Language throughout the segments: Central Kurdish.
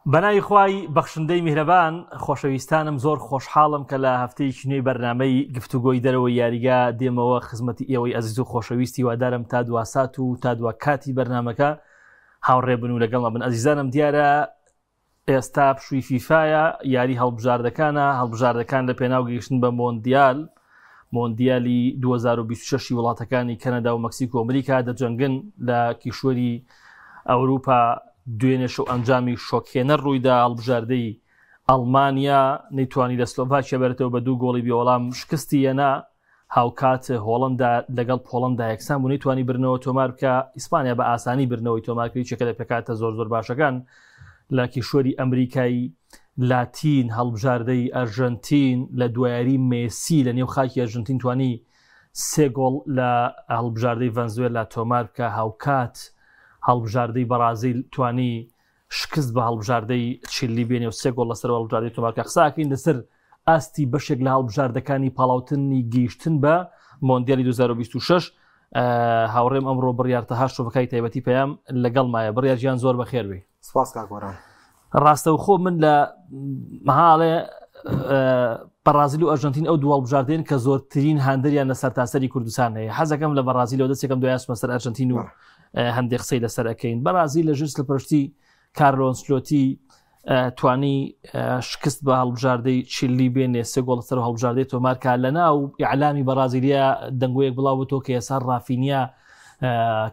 بەناوی خوای بەخشندەی میهرەبان خۆشەویستانم زۆر خۆشحاڵم کە لە هەفتەیەکی نوێی بەرنامەی گفتوگۆی دەرەوەی یاریگا دێمەوە خزمەتی ئێوەی ئەزیز و خۆشەویست هیوادارم تا دوا سات و تا دوا کاتی بەرنامەکە هاوڕێ بن و لەگەڵمە بن ئەزیزانم دیارە ئێستا پشووی فیفایە یاری هەڵبژاردەکانە هەڵبژاردەکان لە پێناو گەیشتن بە مۆندیال مۆندیالی 2026 وڵاتەکانی کەنەدا و مەکسیک و ئەمریکا دەجەنگن لە کیشوەری ئەوروپا دوێنێ شەو ئەنجامی شۆکهێنەر ڕوویدا هەڵبژاردەی ئەڵمانیا نەیتوانی لە سلۆڤاکیا بەرێتەوە بە دوو گۆڵی بێوەڵام شکستی هێنا هاوکات هۆڵندا لەگەڵ پۆڵندا یەکسان بوو نەیتوانی برنەوە تۆمار بکە ئیسپانیا بە ئاسانی برنەوەی تۆمار کرد یەکێکە لە پێکهاتە زۆر زۆر باشەکان لە کیشوەری ئەمریکای لاتین هەڵبژاردەی ئەرژەنتین لە دوایاری مێسی لە نێو خاکی ئەرژەنتین توانی سێ گۆڵ لە هەڵبژاردەی ڤەنزوێلا تۆمار بکە، هاوکات هەڵبژاردەی بەڕازیل توانی شکست بە هەڵبژاردەی چیللی بێنێ و سێ گۆڵ لەسەر هەڵبژاردەی تۆمار بکە. قسە ئەکەین لەسەر ئاستی بەشێک لە هەڵبژاردەکانی پاڵاوتنی گەیشتن بە مۆندیالی 2026 هاوڕێم ئەمڕۆ بڕیار تەها شرۆڤەکاری تایبەتی پەیام لەگەڵمایە. بڕیار گیان زۆر بەخێر بێی. سپاس کاک گۆران. ڕاستەوخۆ من لە مەهاڵێ بەڕازیل و ئەرژەنتین ئەو دوو هەڵبژاردەیەن کە زۆرترین هاندەریان لە سەرتاسەری کوردستان هەیە حەزەکەم لە بەڕازیلەوە دەستێکم دوایسمە سەر ئەرژەنتین و هەندێک قسەی لەسەر ئەەکەین بەڕازیل لە ژێر سەرپەرشتی کارلۆ ئەنچلۆتی توانی شکست بە هەڵبژاردەی چیلی بێنێ سێ گۆڵ سەر هەڵبژاردەی تۆمارکە لە ناو ئیعلامی بەڕازیلیا دەنگۆیەک بڵاو بۆ تۆ کە ئێستا ڕافینیا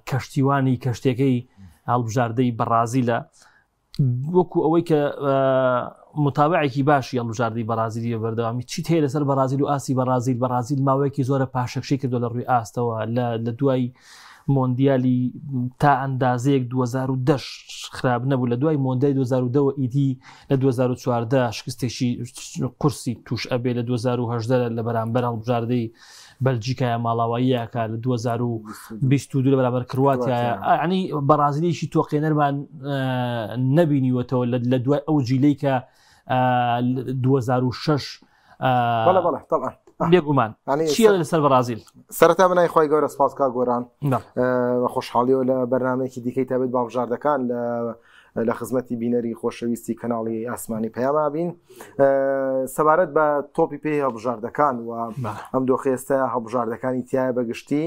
کەشتیوانی کەشتەکەی هەڵبژاردەی بەڕازیلە وەکو ئەوەی کە متابعێکی باشی هەڵبژاردەی بەڕازیلی بە بەردەوامی چیت هەیە لەسەر بەڕازیل و ئاسی بەڕازیل بەڕازیل ماوەیەکی زۆرە پاشەکشەی کردو لە ڕووی ئاستەوە لە دوای مۆندیالی تا ئەندازەیەک 2010 خراپ نەبوو لە دوای مۆندای 2010ەوە ئیدی لە 2014 شکستێکی قورسی توش ئەبێ لە 2018 لە بەرامبەر هەڵبژاردەی بەلجیکایە ماڵاواییەکە لە 2022 لە بەرامبەر کرواتیایە ینی بەڕازیلێکی تۆقێنەرمان نەبینیوەتەوە لە دوای ئەو جیلەی کە 2006 بەڵێ بەڵێ طبعا بێگومان چیە لەسەر بەڕازیل سەرەتا بەناوی خوای گەورە سپاس کاک گۆران بە خۆشحاڵیەوە لە بەرنمەیەکی دیکەی تابێت باڵبژاردەکان لە لە خزمەتی بینەری خۆشەویستی کەناڵی ئاسمانی پەیامابین سەبارەت بە تۆپی پێی هەڵبژاردەکان و ئەم دۆخێستە هەڵبژاردەکانی تایە بەگشتی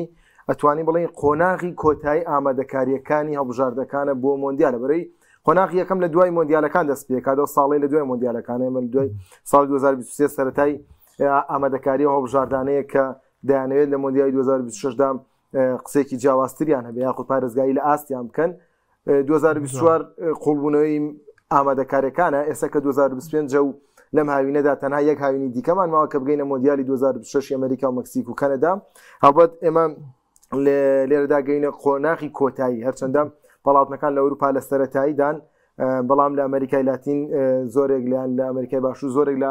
ئەتوانی بڵین قۆناغی کۆتایی ئامادەکاریەکانی هەڵبژاردەکانە بۆ مۆندیالە بەرەی قۆناغی یەکەم لە دوای مۆندیالەکان دەست پێکات ئەو ساڵی لە دوای مۆندیالەکان ئێمە دوای ساڵ 2023 سەرەتای ئامادەکاری و هەڵبژاردانەیە کە دەیانەوێت لە مۆندیالی 2026 دا قسێکی جیاوازتریان هەبێ یاخود پارێزگاری لە ئاستیان بکەن 2024 قوڵبوونەوەی ئامادەکاریەکانە ئێستا کە 2025 و لەم هاوینەدا تەنها یەک هاوینی دیکەمان ماوە کە بگەینە مۆندیالی 2026 ئەمریکا و مەکسیک و کەنەدا هەڵبەت ئێمە لێرەدا گەینە قۆناغی کۆتایی هەرچەندە پاڵاوتنەکان لە ئەوروپا لە سەتاییدان بەڵام لە ئەمریکای لاتین زۆرێک لیان لە ئەمریکای باشوو زۆرێک لە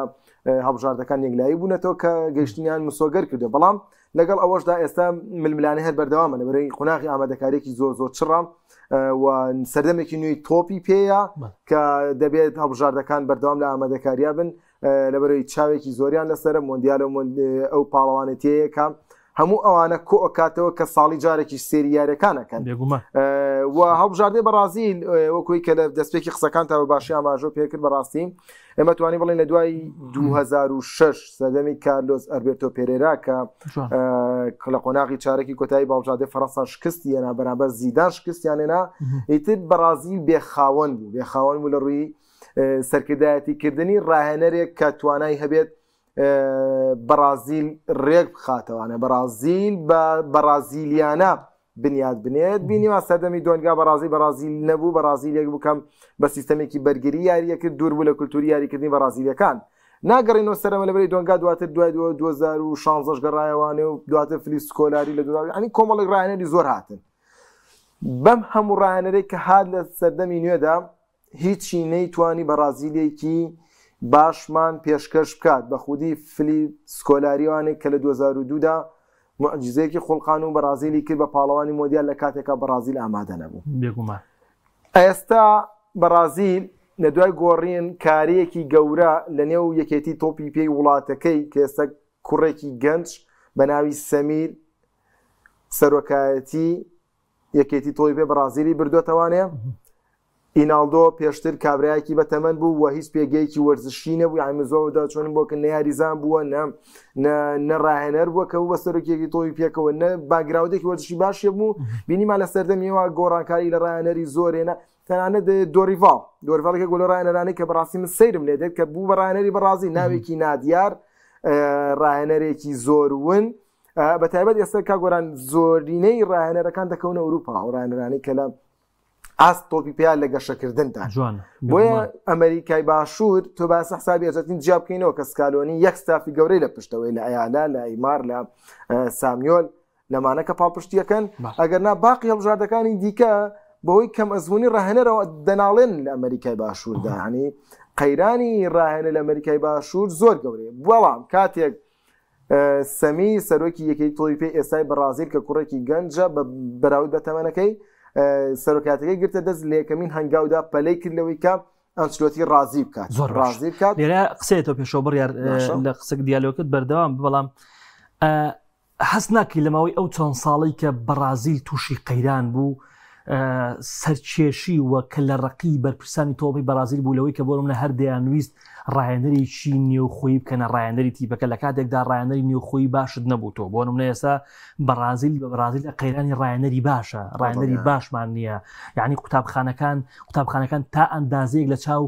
هەڵبژاردەکان یەکلایی بوونەتەوە کە گەشتنیان مسۆگەر کردو بەڵام لەگەڵ ئەوەشدا ئێستا ململانێ هەر بەردەوامە لە بەرەی قۆناغی ئامادەکاریەکی زۆر زۆر چڕە و سەردەمێکی نوێی تۆپی پێیە کە دەبێت هەڵبژاردەکان بەردەوام لە ئامادەکاریا بن لەبەرەوەی چاوێکی زۆریان لەسرە مۆندیال و ئەو پاڵەوانێتیەیە هەموو ئەوانە کۆ ئەکاتەوە کە ساڵی جارێکی سێری یاریەکان ئەکەن و هەڵبژاردەی بەڕازیل وەکوی کە لە دەستپێکی قسەکان تا بە باشی ئاماژۆ پێکرد بەڕاستی ئێمە توانی بڵین لە دوای 2006 سەردەمی کارلۆس ئەربێرتۆ پێرێرا کە لە قۆناغی چارەکی کۆتایی باڵژادێ فەرەنسا شکستی هێنا بەرامبەر زیدان شکستیانێنا ئیتر بەڕازیل بێخاوەن بوو بێخاوەن بوو لە ڕووی سەرکردایەتیکردنی ڕاهێنەرێک کە توانای هەبێت بەڕازیل ڕێک بخاتەوانە بەڕازیل بە بەڕازیلیانە بنیاد بنێت بینیوان سەردەمی دۆنگا بەڕازی بەڕازیل نەبوو بەڕازیلێک بکەم بە سیستەمێکی بەرگری یاریە کرد دوور بوو لە کولتوری یاریکردنی بەڕازیلەکان ناگەڕینەوە سەرەمە لەبەری دۆنگا دواتر دوای 2016 گەڕایەوانێ و دواتر فلیپ سکۆلاری لە دوای ینی کۆمەڵێک ڕاهێنەری زۆر هاتن بەم هەموو ڕاهێنەرێک کە هات لە سەردەمی نوێدا هیچی نەیتوانی بەڕازیلێکی باشمان پێشکەش بکات بە خودی فلیپ سکۆلاریوانێک کە لە 2002 دا موعجیزەیەکی خوڵقان و بەڕازیلی کرد بە پاڵەوانی مۆندیال لە کاتێکا بەڕازیل ئامادە نەبوو. بێگومان. ئێستا بەڕازیل لە دوای گۆڕین کارەیەکی گەورە لە نێو یەکێتی تۆپی پێی وڵاتەکەی کە ئێستا کوڕێکی گەنج بە ناوی سەمیر سەرۆکایەتی یەکێتی تۆپی پێ بەڕازیلی بردووەتەوانێ. ئیناڵدۆ پێشتر کابرایەکی بە تەمەن بوو و هیچ پێگەیەکی وەرزشی نەبوو یانی من زۆر دا چۆنم بۆ کە نە یاریزان بووە نە نە نە ڕاهێنەر بووە کە بوو بە سەرۆکێکی تۆپی پێکەوە نە باگراودێکی وەرزشی باشی بوو بینیمان لە سەردەمیەوە گۆڕانکاری لە ڕاهێنەری زۆرێنە تەنانەت دۆریڤاڵ دۆریڤاڵێکە گۆلە ڕاهێنەرانەی کە بەڕاستی من سەیرم لێ دێت کە بوو بە ڕاهێنەری بەڕازی ناوێکی نادیار ڕاهێنەرێکی زۆر ون بە تایبەت ئێستا کاگۆران زۆرینەی ڕاهێنەرەکان دەکەونە ئەوروپا و ڕاهێنەرانی کە لە ئاست تۆپی پێیا لە گەشەکردندا جوان بۆیە ئەمریکای باشوور تۆ باسە حسابی ئەرجەنتین جیا بکەینەوە کە سکالۆنی یەک ستافی گەورەی لە پشتەوەی لە ئەیالا لە ئەیمار لە سامیۆل لەمانە کە پاڵپشتیەکەن ئەگەر نا باقی هەڵبژاردەکانی دیکە بەهۆی کەم ئەزمموی ڕاهێنەرەوە دەناڵێن لە ئەمریکای باشووردا هەنی قەیرانی ڕاهێنە لە ئەمریکای باشوور زۆر گەورەیە بەڵام کاتێک سەمی سەرۆکی یەکێتی تۆپی پێی ئێستای بەڕازیل کە کوڕێکی گەنجە بە بەراورد بە تەمەنەکەی سەرۆکاتەکەی گرتە دەست لە یەکەمین هەنگاودا پەلەی کرد لەوەی کە ئەنچلۆتی ڕازی بکات زۆر ڕازی بکات لێرە قسەیەتەوە پێشەوە بڕیار لە قسەک دیالۆکت بەردەوام بەڵام هەست ناکەی لە ماوەی ئەو چەند ساڵەی کە بەڕازیل تووشی قەیران بوو سەرکێشی و کەلەڕەقی بەرپرسانی تۆپی بەرازیل بوو لەوەی کە بۆ نمونە هەر دەیانویست ڕاهێنەرێکی نێوخۆیی بکەنە ڕاهێنەری تیپەکە لە کاتێکدا ڕاهێنەری نێوخۆیی باشت نەبوو تۆ بۆ نمونە ئێستا بەرازیل بە بەرازیل لە قەیرانی ڕاهێنەری باشە ڕاهێنەری باشمان نییە یعنی قوتابخانەکان قوتابخانەکان تا ئەندازەیەک لە چاو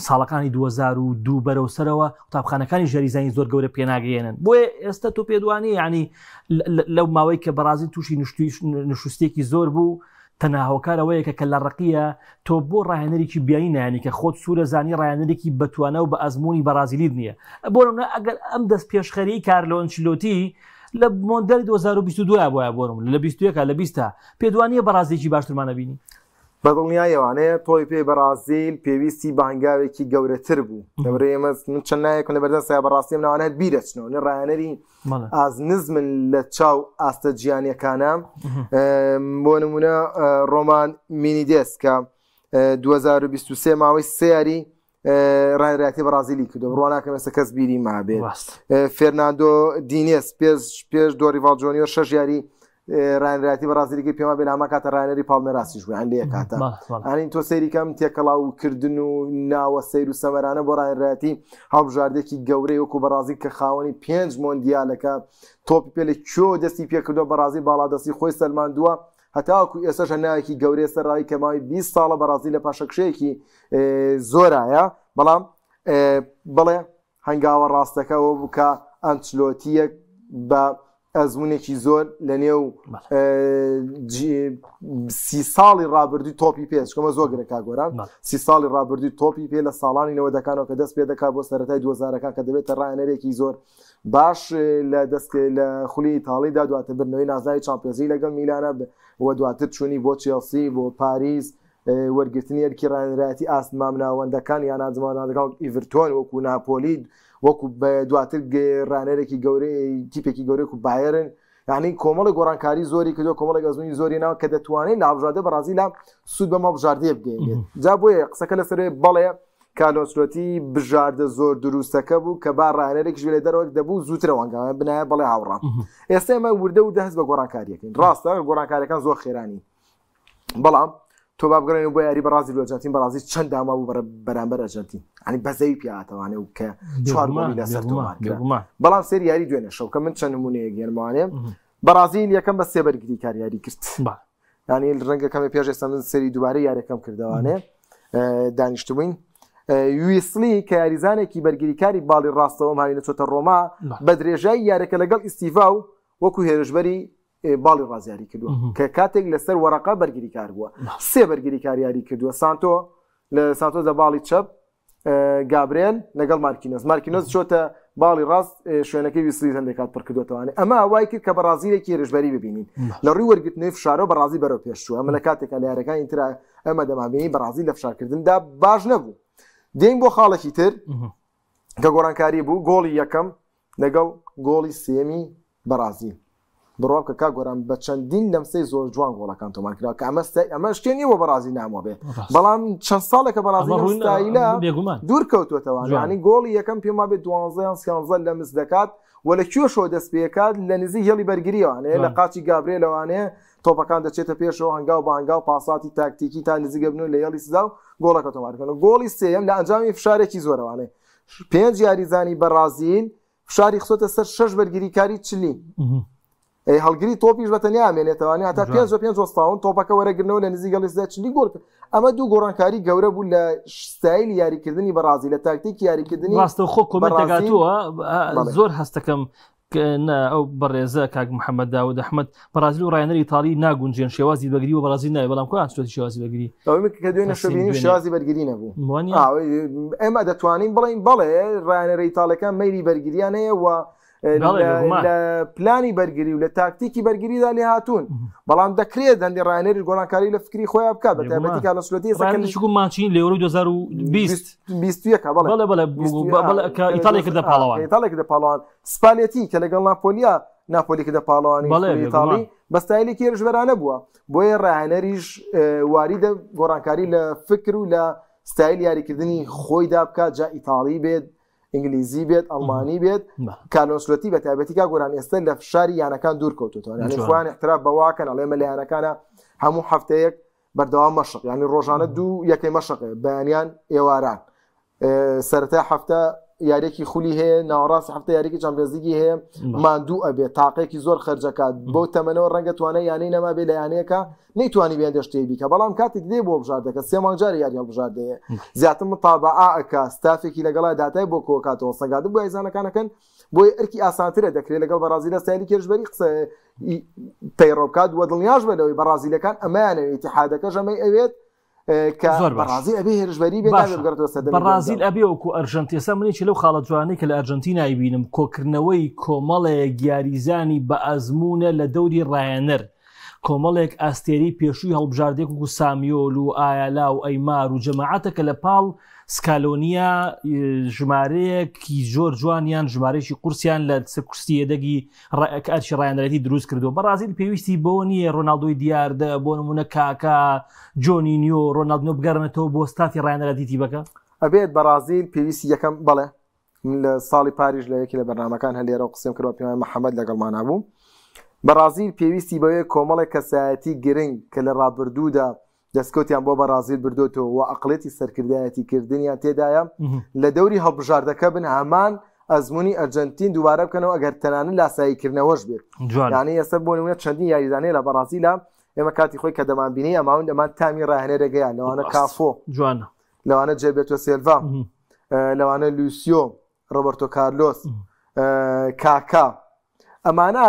ساڵەکانی 2002 بەرەو سەرەوە قوتابخانەکانی ژەریزانی زۆر گەورە پێناگەیەنن بۆیە ئێستا تۆ پێدوانی ینی لەو ماوەی کە بەڕازیل تووشی نشوستێکی زۆر بوو تەنها هۆکار ئەوەیە کە کەللەڕەقییە، تۆ بۆ ڕاهێنەرێکی بیانی نایەنی کە خۆت سوورە زانی ڕاهێنەرێکی بەتوانا و بە ئەزموونی بەڕازیلیت نییە. بۆ نمونە ئەگەر ئەم دەستپێشخەریی کارلۆ ئەنچلۆتی لە مۆندیالی 2022 بوایە بۆ نمونە لە 21 لە 20 پێت وانییە بەڕازیلێکی باشترمان ئەبینی؟ بە دڵنیاییەوانەیە تۆپی پێی بەڕازیل پێویستی بە هەنگاوێکی گەورەتر بوو. لەبەرئەوەی ئێمە من چەند ناوێکم لەبەردەست هەیە بەڕاستی ئەم ناوانە هەر بیرەچنەوە نە ڕاهێنەری ئاست نزمن لە چاو ئاستە جیانیەکانە بۆ نمونە ڕۆمان مینیدێس کە 2023 ماوەی سیاری ڕایراتی بەڕازیلی کردو ڕواناکەم ئێستا کەس بیری مابێت فێرناندۆ دینێس پێش پێش دۆریڤال جۆنیۆر شەش یاری ڕانراتی بەڕازیلیگەی پێما بێ لاما کاتە ڕانەری پاڵمێراسیش بوو لێ کاتە ئەنین تۆ سەیری کەم تێکەڵاو کردن و ناوە سەیر و سەمەرانە بۆ ڕانراتی هەڵبژاردێکی گەورەی وەکو بەڕازیل کە خاوەنی پێنج مۆندیالەکە تۆپی پێ لە کوێ دەستی پێکردووە بەڕازی باڵادەستی خۆی سەلماندووە هەتاوەکو ئێستاش ناوێکی گەورەیە سەرڕاوی کە ماوەی 20 ساڵە بەڕازی لە پاشەکشەیەکی زۆرایە بەڵام بڵێ هەنگاوە ڕاستەکە ئەوە بوو کە ئەنچلۆتییەک بە ئەزمونێکی زۆر لە نێو سی ساڵی ڕابردووی تۆپی پێ چکەمە زۆر گرە کاگۆران سی ساڵی ڕابردووی تۆپی پێ لە ساڵانی نەوەدەکانەوە کە دەست پێ دەکات بۆ سەرەتای دووەزارەکان کە دەبێتە ڕاهێنەرێکی زۆر باش لە دەست لە خولی ئیتاڵیدا دواتر بردنەوەی نازناوی چامپیۆنزلیگ لەگەڵ میلانە و دواتر چوونی بۆ چێڵسی بۆ پاریس وەرگرتنی ئەرکی ڕاهێنەرایەتی ئاست مامناوەندەکان یان ئازمانەکان وەک ئیڤرتۆن وەکو ناپۆلی وەکو دواتر ڕانەرێکی گەورەی تیپێکی گەورەی وەکو بایرن یعنی کۆمەڵی گۆڕانکاری زۆری کردو کۆمەڵێک ئەزمونی زۆری ناوە کە دەتوانێت لە هەڵبژاردە بەڕازیلا سوود بەم هەڵبژاردەیە بگەیەنێت جا بۆیە قسەکە لەسەر بەڵێ کارلۆ ئەنچلۆتی بژاردە زۆر دروستەکە بوو کە با ڕاهێنەرێکیش بێ لە دەرەوە دەبوو زووتر وانگاوە بنایە بەڵێ هاوڕام ئێستا ئێمە وردە وردە هەست بە گۆڕانکاریەکەین ڕاستە گۆڕانکاریەکان زۆر خێرانی بەڵام تۆ با بگەڕێنەوە بۆ یاری بەڕازیل و ئەرجەنتین بەڕازیل چەند داما بوو بەرامبەر ئەرجەنتین ئەنی بەزەوی پیاتەوانێ و کە چوار گۆڵی لەسەر تۆمار کرا بەڵام سێر یاری دوێنێ شەو کە من چەند نمونەیەک گێنموانێ بەڕازیل یەکەم بە سێ بەرگری کار یاری کرد ینی ڕەنگە کەمێ پێش ئێستا من سەری دووبارە یاریەکەم کردەوانێ دانیشتبووین ویسلی کە یاریزانێکی بەرگریکاری باڵی ڕاستەوە هاوینە چۆتە ڕۆما بە درێژایی یارەکە لەگەڵ ئیستیڤا و وەکو هێرشبەری باڵی ڕاست یاری کردووە کە کاتێک لەسەر وەرەقە بەرگریکار بووە سێ بەرگریکار یاری کردووە سانتۆ لە سانتۆ لە باڵی چەپ گابرێل لەگەڵ مارکینۆس مارکینۆس چۆتە باڵی ڕاست شوێنەکەی ویسلی هەندێک کات پڕکردوێتوانێت ئەمە وای کرد کە بەڕازیلێکی هێرشبەری ببینین لە ڕووی وەرگرتنەوەی فشارەوە بەڕازی بەرەو پێشچوو ئەمە لە کاتێکا لە یاریەکانی ترا ئەمە دەمانبینی بەڕازی لە فشارکردندا باش نەبوو دێین بۆ خاڵێکی تر کە گۆڕانکاری بوو گۆڵی یەکەم لەگەڵ گۆڵی سێمی بەڕازیل. بڕوا بکە کاک گۆران بە چەندین لەمسەی زۆر جوان گۆڵەکان تۆمار کرا کە ئەمە ستای ئەمە شتێ نییە بۆ بەڕازیل نامۆ بێ بەڵام چەند ساڵێکە بەڕازیل ئەمە لەم ڕوون ستایلە بێگومان دوور کەوتووەتەوە جوان. یعنی گۆڵی یەکەم پێم وابێ دوانزە یان سیانزە لەمس دەکات و لە کوێشەوە دەست پێکات لە نزیک هێڵی بەرگریەوانێ لە جوان. قاچی گابرێلەوانێ تۆپەکان دەچێتە پێشەوە هەنگاو بە هەنگاو پاساتی تاکتیکی تا نزیکە بن و لە هێڵی سزا و گۆڵەکە تۆمارکەن و گۆڵی سێیەم لە ئەنجامی فشارێکی زۆرەوانێ پێنج یاریزانی بەڕازیل فشاری خستۆتە سەر شەش بەرگریکاری چلی ئەی هەڵگری تۆپیش بە تەنیا ئامێنێتەوانی هەتا پێنج بە پێنج وەستاون تۆپەکە وەرەگرنەوە لە نزیک هێڵی سزای چلی گۆڵ ئەمە دوو گۆڕانکاری گەورە بوو لە ستایلی یاریکردنی بەڕازیل لە تاکتیکی یاریکردنی ڕاستەوخۆ کۆمەنت دەگاتووە زۆر هەستەکەم نا ئەو بەڕێزە کاک محەممەد داود ئەحمد بەڕازیل و ڕایەنەری ئیتاڵی ناگونجێن شێوازی بەگری و بەڕازیل ناوێ بەڵام کوان چۆتی شێوازی بەگری ئەوەی کە دوێنێ شەو بینیم شێوازی بەرگری نەبوو ئێمە دەتوانین بڵێین بەڵێ ڕایەنەرە ئیتاڵەکان مەیلی بەرگریان هەیە و لە پلانی بەرگری و لە تاکتیکی بەرگریدا لێ هاتوون بەڵام دەکرێت هەندێک ڕایەنەری گۆڕانکاری لە فکری خۆیان بکات بە تایبەتی کارلۆ ئەنچلۆتی ئێستا مانچینی لە یۆرۆی 2020 21 بەڵێ بەڵێ بەڵێ کە ئیتاڵیا کردە پاڵەوان ئیتاڵیا کردە پاڵەوان سپالێتی کە لەگەڵ ناپۆلیا ناپۆلی کردە پاڵەوانی ئیتاڵی بە ستایلێکی هێرشبەرانە بووە بۆیە ڕاهێنەریش واریدە گۆڕانکاری لە فکر و لە ستایل یاریکردنی خۆیدا بکات جا ئیتاڵی بێت ئینگلیزی بێت ئەڵمانی بێت کارلۆ ئەنچلۆتی بە تایبەتی کا گۆران ئێستا لە فشاری یانەکان دوور کەوتوتەوە یعنی خۆیان احتراف بەواکەن ئەڵێ مە لە یانەکانە هەموو هەفتەیەک بەردەوام مەشق یعنی ڕۆژانە دوو یەکەی مەشقێ بەیانیان ئێواران سەرەتای هەفتە یاریەکی خولی هەیە ناوەڕاستی هەفتە یاریکی چامپیۆنزلیگی هەیە ماندوو ئەبێت تاقێکی زۆر خەرجەکات بۆ تەمەنەوە ڕەنگە توانای یانەی نەما بێ لە یانەیەکە نەیتوانی بێن دەشتێ بیکە بەڵام کاتێک دێ بۆ بژاردەکە سێ مانگ جارێ یاری هەڵبژاردەیە زیاتر متابعە ئەکا ستافێکی لەگەڵا داتای بۆ کۆکاتەوە سەنگاندن بۆ یاریزانەکانەکەن بۆیە ئەرکی ئاسانترە دەکرێت لەگەڵ بەڕازیلە ستایلی کێشبەری قسە پەیڕەو بکات و دڵنیاش بە لەوەی بەڕازیلەکان ئەمەیانەوێت ئیتیحادەکەش ئەمەی ئەوێت کە زۆر باش. بەڕازیل ئەبێ هێرشبەری بێ باشە. نابێ بگەڕێتەوە سەردەمی بەڕازیل گۆنداو. ئەبێ وەکو ئەرژەنتین ئێستا من یەکێ لەو خاڵە جوانەی کە لە ئەرژەنتینای بینم کۆکردنەوەی کۆمەڵێک یاریزانی بە ئەزموونە لە دەوری ڕایەنەر کۆمەڵێک ئەستێرەی پێشووی هەڵبژاردەیەک وەکو سامیۆل و ئایالا و ئەیمار و جەماعەتە کە لە پاڵ سکالۆنیا ژمارەیەکی زۆر جوانیان ژمارەیەکی قورسیان لە سەر کورسی یەدەگی کە ئەرکی ڕایەنەرێتی دروست کردو بەڕازیل پێویستی بەوە نییە ڕۆناڵدۆی دیاردە بۆ نمونە کاکا جۆنینیۆ ڕۆناڵدنۆ بگەڕێنێتەوە بۆ ستافی ڕایەنەرەتی تیپەکە؟ ئەبێت بەڕازیل پێویستی یەکەم بەڵێ من لە ساڵی پاریش لە یەکی لە بەرنامەکان هەر لێرەوە قسەم کردوە پێم محەممەد لەگەڵمانا بوو بەڕازیل پێویستی بەوەیە کۆمەڵێک کەسایەتی گرنگ کە لە ڕابردوودا دەستکەوتیان بۆ بەڕازیل بردۆتەوە و ئەقڵێتی سەرکردایەتی کردنیان تێدایە لە دەوری هەڵبژاردەکە بن هەمان ئەزمموی ئەرجنتین دووبارە بکەنەوە ئەگەر تەنانەت لاساییکردنەوەش بێت یانی ئێستا بۆ نمونە چەندین یاریزانەیە لە بەڕازیلە ئێمە کاتی خۆی کە دەمانبینی ئەماون دەمان تامی ڕاهێنەرێگەیان لەوانە کافۆ جوانە لەوانە جێبێتۆ سێلڤا لەوانە لوسیۆ ڕۆبەرتۆ کارلۆس کاکا ئەمانە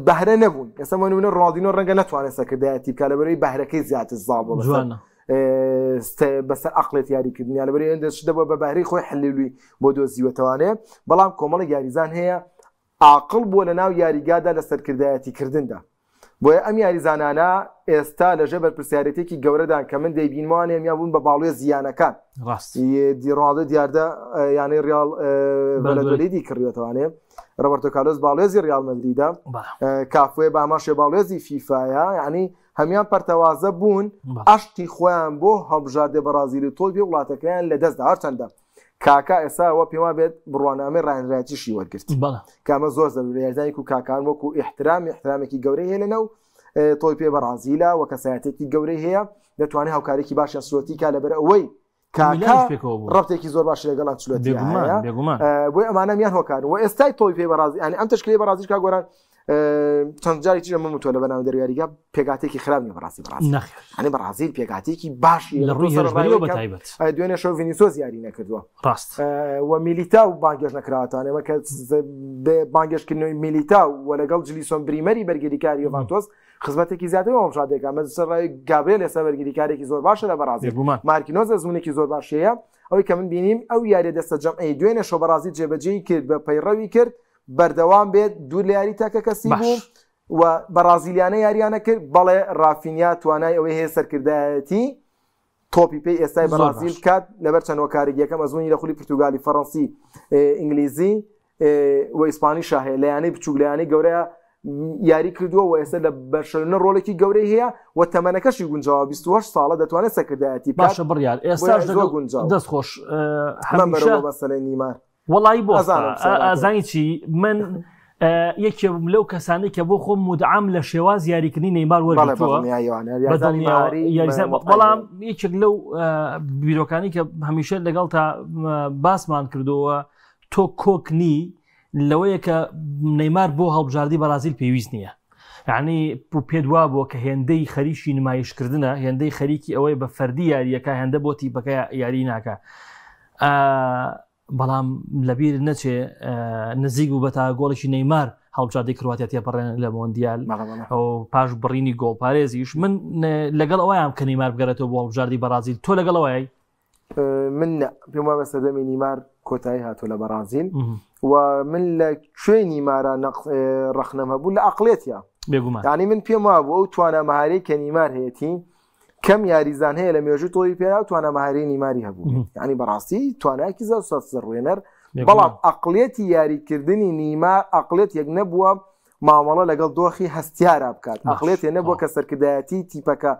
بەهرە نەبوون ئێستا بۆ نمونە ڕۆناڵدینۆ ڕەنگە نەتوانێت سەرکردایەتی بکات لەبەرەوەی بەهرەکەی زیاتر زاڵ بووە بەسەر بەسەر ئەقڵێت یاریکردنیان لەبەرەوەی هەندێک شت دەبووە بە بەهرەی خۆی حللوی بۆ دۆزیوەتەوانێ بەڵام کۆمەڵێک یاریزان هەیە ئاقڵ بووە لە ناو یاریگادا لە سەرکردایەتی کردندا بۆیە ئەم یاریزانانە ئێستا لەژێر بەرپرسیارێتێکی گەورەدان کە من دەیبینمەوانێ میان بوون بە باڵوێزی یانەکان ڕاست دی ڕۆناڵدۆ دیاردە یانەی ڕیاڵ ڤەلەدۆلیدی کڕیوەتەوانێ ڕۆبەرتۆ کارلۆس باڵوێزی ڕیاڵ مەدریدە کافوێ باماشێ باڵوێزی فیفاە یعنی هەمان پەرتەوازە بوون ئەشتی خۆیان بۆ هەڵبژاردێ بەڕازیل و تۆپی وڵاتەکەیان لەدەستدا هەرچەندە کاکا ئێستا ئەوە پێما بێت بڕوانامەی ڕاهێنەرایەتیشی وەرگرت کە ئەمە زۆر زەروورە یاریزانێک و کاکان وەکو ئیحترام ئیحترامێکی گەورەی هەیە لەناو تۆی پێ بەڕازیلە و کەسایەتێکی گەورەی هەیە دەتوانێت هاوکارێکی باشیان ئەنچلۆتی کا لەبەر ئەوەی کاکا ڕەبتێکی زۆر باشی لەگەڵ ئەنچلۆتی هەیە بۆیە ئەمانە میان هۆکار و ئێستای تۆی پێ بەڕازی یانی ئەم تەشکیلەی بەڕازیش کا گۆران چەند جارێکی تر ئەمە وتووە لە بەناو دەرویاریگا پێکهاتەیەکی خراپ نییە بەڕاستی بەڕازیل نەخێر یعنی بەڕازیل پێکهاتەیەکی باشی لە ڕووی هێرشبەریەوە بە تایبەت دوێنێ شەو ڤینیسۆس یاری نەکردووە ڕاست و میلیتاو بانگێش نەکراوەتان ئێمە کە بانگێشکردنەوەی میلیتاو و لەگەڵ جلیسۆن بریمەری بەرگریکاری یۆڤانتۆس خزمەتێکی زیاتر بە هەڵبژاردەیەکە ئەمە سەرڕای گابرێل ئێستا بەرگریکارێکی زۆر باشە لە بەڕازیل مارکینۆز ئەزموونێکی زۆر باشەیە ئەوەی کە من بینیم ئەو یاریە دەستە جەمعی دوێنێ شەو بەڕازیل جێبەجێی کرد بە پەیڕەوی کرد بەردەوام بێت دوور لە یاری تاکە کەسی بوو و بەڕازیلیانە یاریانە کرد بەڵێ ڕافینیا توانای ئەوەی هەیە سەرکردایەتی تۆپی پێی ئێستای بەڕازیل بکات لەبەر چەند هۆکارێک یەکەم ئەزموونی لە خولی پرتوگالی فەڕەنسی ئینگلیزی و ئیسپانی شاهەیە لە یانەی بچووک لە یانەی گەورەیە یاری کردووە و ئێستا لە بەرشەلۆنە ڕۆڵێکی گەورەی هەیە و تەمەنەکەشی گونجاوە 28 ساڵە دەتوانێت سەرکردایەتی بکات باشە بڕیار ئێستا زۆر گونجاوە دەست خۆش هەمیشە مەسەلەی نیمار وەڵایی بۆ ئەزانی چی من یەکێ بووم لەو کەسانەی کە بۆ خۆم مدعام لە شێواز یاریکردنی نەیمار وەرگرتووە بەڵام یەکێک لەو بیرۆکانی کە هەمیشە لەگەڵ تا باسمان کردەوە تۆ کۆک نی لەوەیە کە نەیمار بۆ هەڵبژاردی بەرازیل پێویست نییە یعنی پێت وا بووە کە هێندەی خەریکی نمایشکردنە هێندەی خەریکی ئەوەی بە فەردی یاریەکە هێندە بۆ تیپەکە یاری ناکە بەڵام لەبیر نەچێ نزیک بوو بە تا گۆڵێکی نەیمار هەڵبژاردەی کرواتیا تێپەڕێن لە مۆندیال ئەو پاش بڕینی گۆڵپارێزیش من لەگەڵ ئەویان کە نەیمار بگەڕێتەوە بۆ هەڵبژاردی بەرازیل تۆ لەگەڵ ئەوەی من پێم وایە سەردەمی نیمار کۆتایی هاتووە لە بەرازیل و من لە کوێی نیمارە ڕەخنەم هەبوو لە ئەقلێتیا بێگومان ینی من پێم وابوو ئەو توانا مەهاری کە نیمار هەیەتی کەم یاریزان هەیە لە مێژوو تۆی پێدا و توانا مەهاری نیماری هەبوو ینی بەڕاستی توانایەکی زۆر سەرڕوێنەر بەڵام ئەقلێتی یاریکردنی نیمار ئەقلێت یەک نەبووە مامەڵە لەگەڵ دۆخی هەستیارا بکات ئەقلێتێ نەبووە کە سەرکردایەتی تیپەکە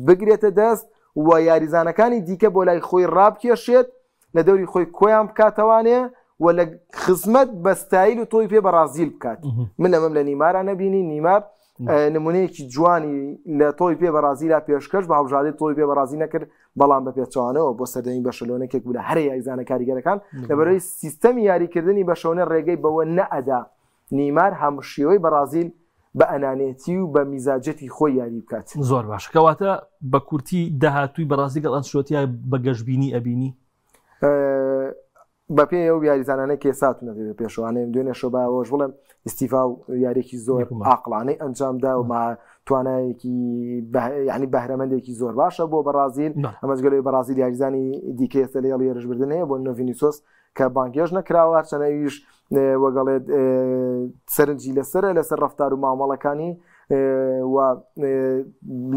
بگرێتە دەست و یاریزانەکانی دیکە بۆ لای خۆی ڕابکێشێت لە دەوری خۆی کۆیان بکاتەوانێ و لە خزمەت بە ستایل و تۆی پێ بەڕازیل بکات من ئەمەم لە نیمارا نەبینی نیمار نمونەیەکی جوانی لە تۆی پێ بەڕازیلا پێشکەش بە هەڵبژاردەی تۆی پێ بەڕازی نەکرد بەڵام بە پێچوانەوە بۆ سەردەمی بەشەلۆنێکێک بوو لە هەرە یاریزانە کاریگەرەکان لەبەرەوەی سیستەمی یاریکردنی بەشەونە ڕێگەی بەوە نەئەدا نیمار هاوشێوەی بەڕازیل بە ئەنانێتی و بە میزاجەتی خۆی یاری بکات. زۆر باشە کەواتە بە کورتی داهاتووی بەڕازیل گەڵ ئەنچلۆتیا بە گەشبینی ئەبینی؟ بە پێی ئەو یاریزانانەی کە ئێستا هاتوونەتە پێشەوانەیە دوێنێ شەو با ئەوەش بڵێم ئیستیفا و یاریێکی زۆر ئاقڵانەی ئەنجامدا و ما توانایەکی ینی بەهرەمەندێکی زۆر باشە بۆ بەڕازیل ئەمەجگەلەوەی بەڕازیل یاریزانی دیکە ئێستا لە هێڵی هێرشبردن هەیە بۆ نۆڤینیسۆس کە بانگێش نەکراوە هەرچەنە ئەویش وەگەڵێت سەرنجی لەسرە لەسەر ڕفتار و مامەڵەکانی و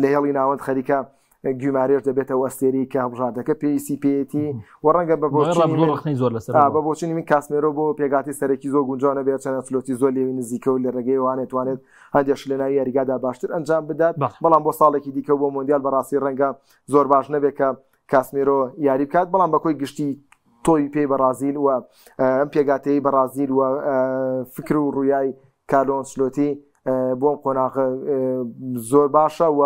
لە هێڵی ناوەند خەریکە گیمارێش دەبێتەوە ئەستێری کە هەڵبژاردەکە پێویستی پێیەتی و ڕەنگە بە بۆچینی زۆر لەسەر بە بۆچینی من کاسمێرۆ بۆ پێگاتی سەرەکی زۆر گونجانە بێت چەنە فلۆتی زۆر لێوی نزیکە و لە ڕێگەی وانێت توانێت هەندێک لە ناوی یاریگادا باشتر ئەنجام بدات بەڵام بۆ ساڵێکی دیکە بۆ مۆندیال بەڕاستی ڕەنگە زۆر باش نەبێت کە کاسمیرۆ یاری بکات بەڵام بە کۆی گشتی تۆی پێی بەڕازیل و ئەم پێگاتەی بەڕازیل و فکر و ڕویای کارلۆ ئەنچلۆتی بۆ ئەم قۆناغە زۆر باشە و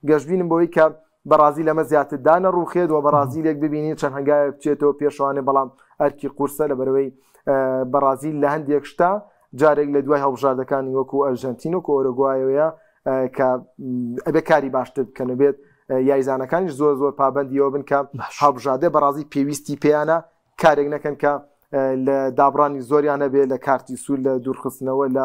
گەشببینم بۆی کە بەڕازی لەمە زیاتر دانە ڕووخێت و بەڕازیلێک ببینین چەند هەنگاوێک بچێتەوە پێشوانێ بەڵام ئەرکی قورسە لە بەرەوەی بەڕازیل لە هەندێک شتا جارێک لە دوای هەڵبژاردەکانی وەکو ئەرژەنتین و ئۆرۆگوایەوەیە کە ئەبێ کاری باشتر بکەن و بێت یاریزانەکانیش زۆر زۆر پابندیەوە بن کە هەڵبژاردە بەڕازی پێویستی پێیانە کارێک نەکەن کە لە دابڕانی زۆریان هەبێ لە کارتی سوور لە دوورخستنەوە لە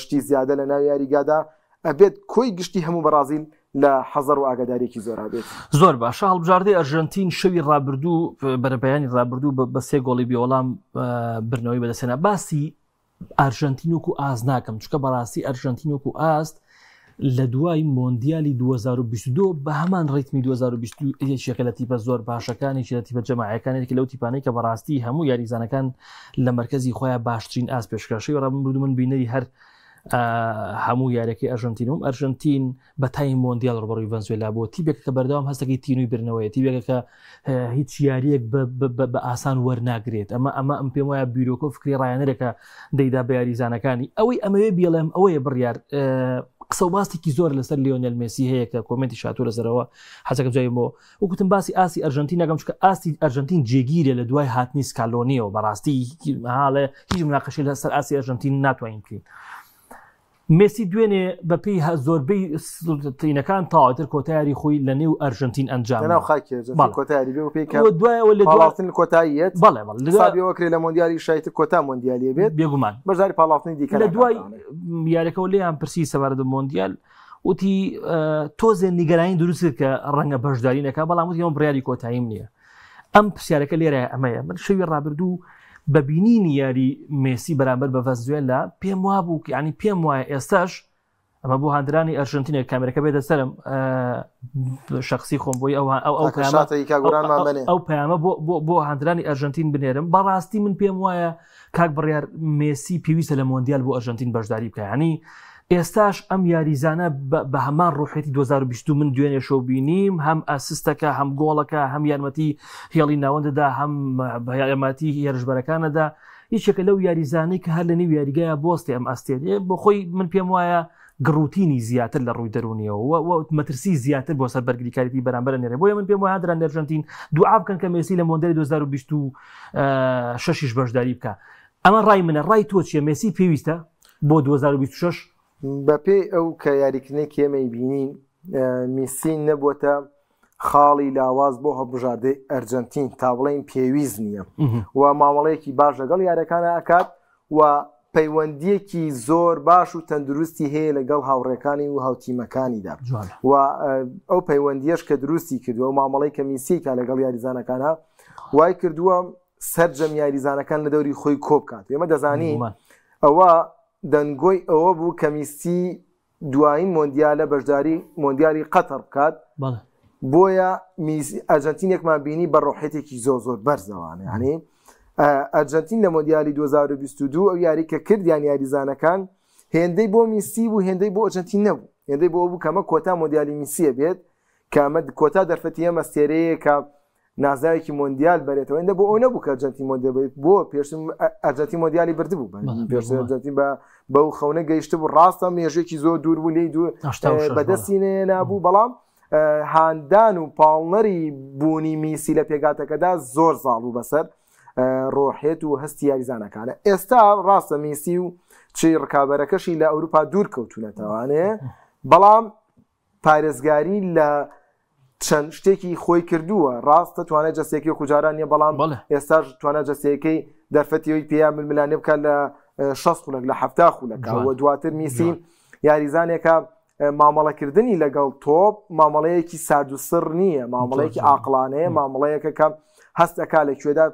شتی زیادە لە ناو یاریگادا ئەبێت کۆی گشتی هەموو بەڕازیل لە حەزەر و ئاگادارێکی زۆر بێت. زۆر باشە هەڵبژاردەی ئەرژەنتین شەوی ڕابردوو بەرەبەیانی ڕابردوو بە سێ گۆڵی بێوەڵام برنەوەی بەدەستهێنا باسی ئەرژەنتین وەکو ئاست ناکەم چکە بەڕاستی ئەرژەنتین وەکو ئاست لە دوای مۆندیالی 2022 بە هەمان ڕیتمی 2022 یەکێکە لە تیپە زۆر باشەکان یەکێک لە تیپە جەماعەکان یەکێک لەو تیپانەی کە بەڕاستی هەموو یاریزانەکان لە مرکزی خۆیان باشترین ئاست پێشکەشی ڕابردوو من بینەری هەر هەموو یاریەکەی ئەرژەنتینم ئەرژەنتین بە تایم مۆندیال ڕوبەڕووی ڤەنزوێلا بووە تیپێکە کە بەردەوام هەستەکەی تینووی برنەوەیە تیپێکە کە هیچ یاریەک بە ئاسان وەرناگرێت ئەمە ئەمە ئەم پێم وایە بیرۆکە و فکری ڕایەنەرێکە دەیدا بە یاریزانەکانی ئەوەی ئەمەوێ بیڵێم ئەوەیە بڕیار قسە و باستێکی زۆر لەسەر لیۆنێل مێسی هەیە کە کۆمنتی شاتوو لەسەرەوە حەزەکەم جای بۆ وەکوتم باسی ئاستی ئەرژەنتین نەکەم چونکە ئاستی ئەرژەنتین جێگیرە لە دوای هاتنی سکالۆنیەوە بەڕاستی هاڵێ هیچ مناقەشەی لەسەر ئاستی ئەرژەنتین ناتوانین بکەین مێسی دوێنێ بەپێی زۆربەی تینەکان تەواوتر کۆتایاری خۆی لە نێو ئەرژەنتین ئەنجام ناو خاکی کۆتایاری بێ پێی کە دوای ئەوە لە پاڵاوتن کۆتاییەت بەڵێ بەڵێ حسابیەوە کرێ لە مۆندیالی شایتر کۆتا مۆندیالیە بێت بێگومان بەشداری پاڵاوتنی دیکە لە دوای یاریەکەەوە لێیان پرسی سەبارەت بە مۆندیال وتی تۆزێ نیگەرانی دروست کرد کە ڕەنگە بەشداری نەکا بەڵام وتی ئەمە بڕیاری کۆتاییم نییە ئەم پرسیارەکە لێرە ئەمەیە من شەوی ڕابردوو بە بینینی یاری مێسی بەرامبەر بە ڤەنزوێلا پێم وابوو ینی پێم وایە ئێستاش ئەمە بۆ هاندرانی ئەرژەنتینێک کامێرەکە بێتە سەرم شخصی خۆم بۆی ئەو ئەو ئەو ئەو پەیامە بۆ بۆ هاندرانی ئەرژەنتین بنێرم بەڕاستی من پێم وایە کاک بڕیار مێسی پێویستە لە مۆندیال بۆ ئەرژەنتین بەشداری بکە ینی ئێستاش ئەم یاریزانە بە هەمان ڕوحێتی 2022 من دوێنێ شەو بینیم هەم ئەسیستەکە هەم گۆڵەکە هەم یارمەتی هێڵی ناوەندەدا هەم یارمەتی هێرشبەرەکانەدا. یەکێکە لەو یاریزانەی کە هەر لە نێو یاریگایە بۆستێ ئەم ئەستێرەیە بۆ خۆی من پێم وایە گڕوتینی زیاتر لە ڕووی دەرونیەوە و مەترسی زیاتر بۆ سەر بەرگریکاریتی بەرامبەر نێرێ بۆیە من پێم وایە دران ئەرجەنتین دوعا بکەن کە مێسی لە مۆندیالی 2026 بەشداری بکە ئەمە ڕای منە ڕای تۆ چیە مێسی پێویستە بۆ 2026 بەپێی ئەو کە یاریکردنێک ئێمەی بینین میسی نەبووەتە خاڵی لاواز بۆ هەڵبژاردەی ئەرجەنتین تا بڵێین پێویست نییە و مامەڵەیەکی باش لەگەڵ یارەکانە ئەکات و پەیوەندیەکی زۆر باش و تەندروستی هەیە لەگەڵ هاوڕێکانی و هاوتیمەکانیدا و ئەو پەیوەندیەش کە دروستی کردووە و مامەڵەی کە میسیکا لەگەڵ یاریزانەکانە وای کردووە سەرجەم یاریزانەکان لە دەوری خۆی کۆبکات ئێمە دەزانین ئەوە دەنگۆی ئەوە بوو کە میسی دوایین مۆندیالە بەشداری مۆندیالی قەتەر بکات بۆیە ئەرجنتینێکمان بینی بە ڕۆحێتێکی زۆر زۆر بەرزەوانە ینی ئەرجنتین لە مۆندیالی 2022 ئەو یاری کە کردیان یاریزانەکان هێندەی بۆ میسی بوو هێندەی بۆ ئەرجنتین نەبوو هێندەی بۆ بوو کەمە کۆتا مۆندیالی میسیە بێت کامە کۆتا دەرفەتی ئەمە ئەستێرەیە کە نازناوێکی مۆندیال بەرێتەوە ئەندە بۆ ئەو نەبوو کە ئەرجەنتین مۆندیال بەرێت بۆ پێشتر ئەرجەنتین مۆندیالی بردبوو پێشتر ئەرجەنتین بە بەو خەونە گەیشتبوو ڕاستە مێژوێکی زۆر دوور بوو لێی دوور بەدەستی نەهێنابوو بەڵام هاندان و پاڵنەری بوونی میسی لە پێگاتەکەدا زۆر زاڵ بوو بەسەر ڕۆحێت و هەستی یاریزانەکانە ئێستا ڕاستە میسی و چی ڕکابەرەکەشی لە ئەوروپا دوور کەوتونەتەوانێ بەڵام پارێزگاری لە چەند شتێکی خۆی کردووە ڕاستە توانای جەستەیەکی وەکو جاران نیە بەڵام ئێستاش توانا جەستەیەکەی دەرفەتیەوەی پێیا ململانێ بکات لە 6 خولەک لە ه خولەکەوە دواتر میسی یاریزانێکە مامەڵەکردنی لەگەڵ تۆپ مامەڵەیەکی سارد و سڕ نییە مامەڵەیەکی ئاقلانەیە مامەڵەیەکە کە هەست ئەکا لە کوێدا